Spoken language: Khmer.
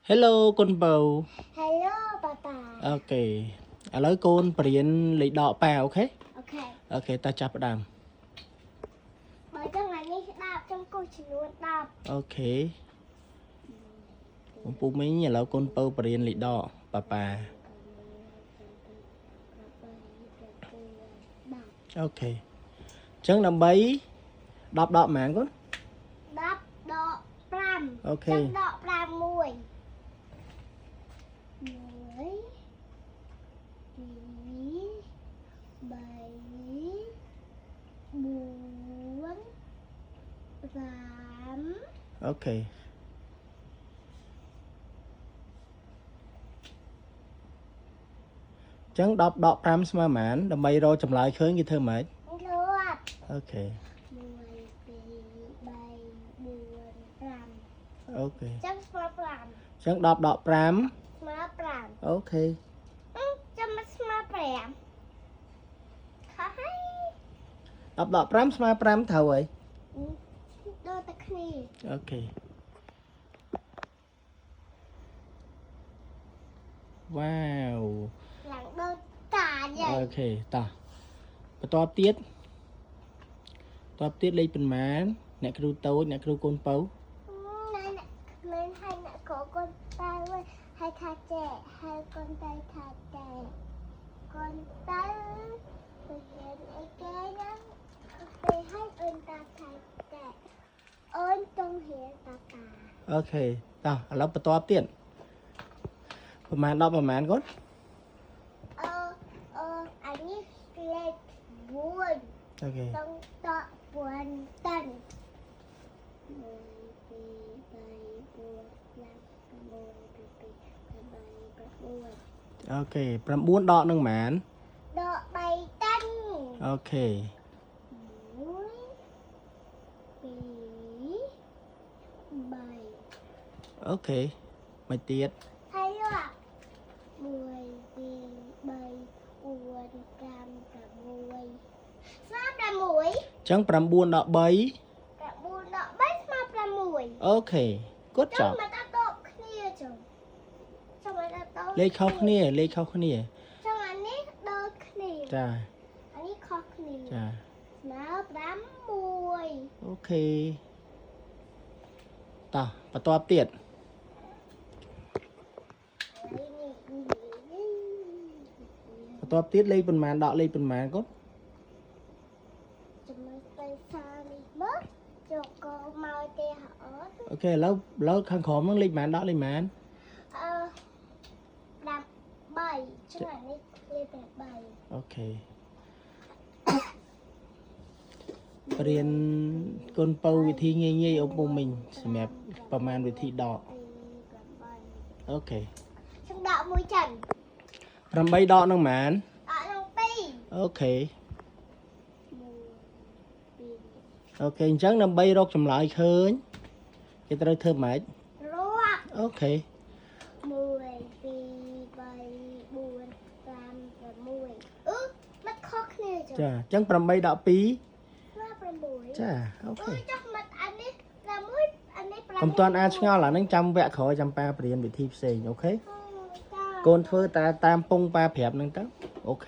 Hello កូនបើ Hello ប៉ាប៉ា Okay ឥឡូវកូនបរៀនលេខដកប៉ា okay Okay. Okay តោះចាប់ផ្ដើម បើចឹងថ្ងៃនេះស្ដាប់ចង់គូសចំនួន10 Okay បងពូមីងឥឡូវកូនបើបរៀនលេខដកប៉ាប៉ា 10 Okay អញ្ចឹងដើម្បី10ដកប៉ុន្មានកូន 10ដក5 Okay ដក5មួយ1 2 3 4 5 Okay អញ្ចឹង10ដក5ស្មើប៉ុន្មានដើម្បីរកចម្លើយឃើញគេធ្វើម៉េច លួត Okay 1 2 3 4 5 Okay ចឹងស្មើ5 អញ្ចឹង10ដក ស្មើ5 5 okay ចាំមកស្មើ5ខុសហើយ 10ដក5ស្មើ5ត្រូវហើយ ដូចតែគ្នា Okay វ៉ាវ ឡើងដូចតាយាយ Okay តោះបន្តទៀតបន្តទៀតលេខប៉ុន្មានអ្នកគ្រូតូចអ្នកគ្រូកូនពៅ ណែអ្នកក្មេងហើយអ្នកកូនកូនតៅហើយថាចេហើយកូនតៅថាចេកូនតៅទៅរៀនអីគេហ្នឹងពេលឲ្យអូនតាថាចេអូនចង់រៀនតាតា Okay តោះឥឡូវបន្តទៀតប្រហែល10ប្រហែលកូន អឺអឺអានេះលេខ4 Okay ต้องតក់ពួនតាន់1 2 3 4 5 6 7 8 9 Okay 9ដកនឹងប៉ុន្មាន ដក3តាន់ Okay 1 2 3 Okay មកទៀត ហើយយក1 2 3 4 5 6ស្មើ6 អញ្ចឹង9ដក3 9ដក3ស្មើ6 Okay គាត់ចប់ ចុះមកដល់ដកគ្នាចុះចុះមកដល់ដក លេខខុសគ្នាលេខខុសគ្នា ចុះអានេះដូចគ្នា ចា អានេះខុសគ្នា ចា ស្មើ6 Okay តោះបន្តទៀត នេះនេះនេះ បន្ទាប់ទៀតលេខប៉ុន្មានដកលេខប៉ុន្មានកូន ចំណុចទៅសានេះមកយកកមកទេហអត់ Okay ឥឡូវឥឡូវខាងក្រោមហ្នឹងលេខប៉ុន្មានដកលេខប៉ុន្មាន អឺ8ចឹងអានេះលេខ8 Okay រៀនកូនពៅវិធីងាយងាយអ៊ំពូមីងសម្រាប់ប្រមាណវិធីដក 8 Okay ចឹងដកមួយចិន 8ដកនឹងប៉ុន្មាន ដកនឹង2 Okay 1 2 Okay អញ្ចឹងដើម្បីរកចម្លើយឃើញគេត្រូវធ្វើម៉េច រាប់ Okay 1 2 3 4 5 6អឺមិនខុសគ្នាចុះ ចាអញ្ចឹង8ដក2 ស្មើ6 ចាអូ អឺ ខេ ចុះមិនអានេះ6អានេះ6 កុំតាន់អាចឆ្ងល់អាហ្នឹងចាំវគ្គក្រោយចាំប៉ាបរៀនវិធីផ្សេង okay កូនធ្វើតែតាមពងប៉ាប្រាប់ហ្នឹងទៅ